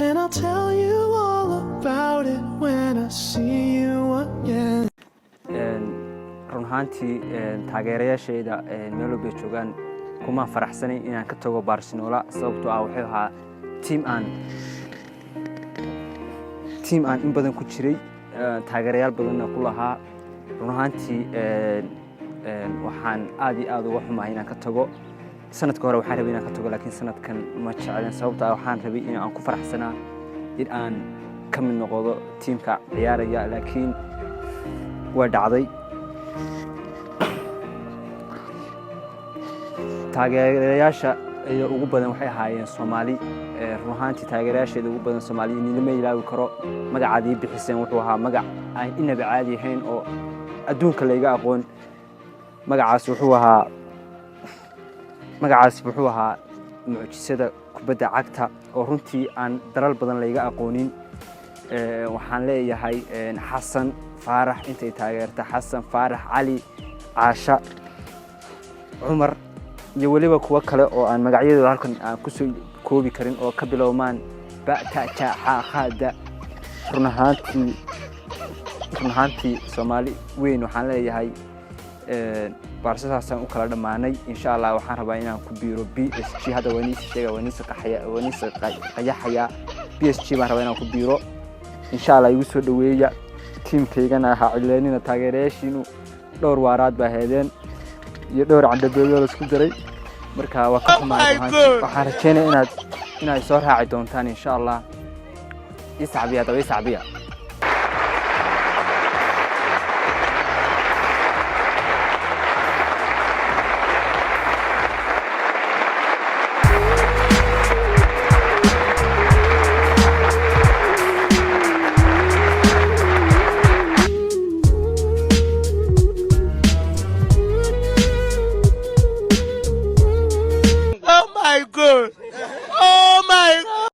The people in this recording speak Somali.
And I'll tell you all about it when I see you again. Run ahaantii, taageerayaashayda meel walbay joogaan kumaan faraxsanay inaan ka tago Barcelona, sababtoo ah wuxuu ahaa team aan in badan ku jiray, taageerayaal badanna ku lahaa. Run ahaantii, waxaan aad iyo aad uga xumahay inaan ka tago. Sanadka hore waxaan rabay inaan ka tago, laakiin sanadkan ma jeclen, sababtoo ah waxaan rabay in aan ku faraxsanaa in aan ka mid noqdo tiimka ciyaaraya, laakiin waa dhacday. Taageerayaasha iyo ugu badan waxay ahaayeen Soomaali. Run ahaantii, taageerayaasheeda ugu badan Soomaali nilama ilaawi karo. Magacaad ii bixiseen wuxuu ahaa magac aan inaba caadi ahayn oo adduunka layga aqoon. Magacaas wuxuu ahaa mucjisada kubadda cagta oo runtii aan dalal badan layga aqoonin. Waxaan leeyahay Xasan Faarax, intay taageerta Xasan Faarax, Cali, Caasha, Cumar iyo weliba kuwo kale oo aan magacyadooda halkan aan kusoo koobi karin oo ka bilowmaan ba, ta, ja, xa, kha, da. Run ahaantii, Soomaali weyn waxaan leeyahay Baarsadaasaan u kala dhammaanay. Insha Allah waxaan rabaa inaan ku biiro PSG. Hadda waa niisi sheega, waa niisi qaxaya, waa niisi qayaxayaa. PSG baan rabaa inaan ku biiro, insha Allah. Igu soo dhaweeya tiimkaygana, ha cileynina. Taageerayaashiinu dhowr waaraad baa heedeen iyo dhowr candhabeeyo la isku daray. Marka waa ka xumahay run ahaantii. Waxaan rajeynaya inaad soo raaci doontaan, insha Allah. Ii sacbiya haddaba, ii sacbiya. Oh my God.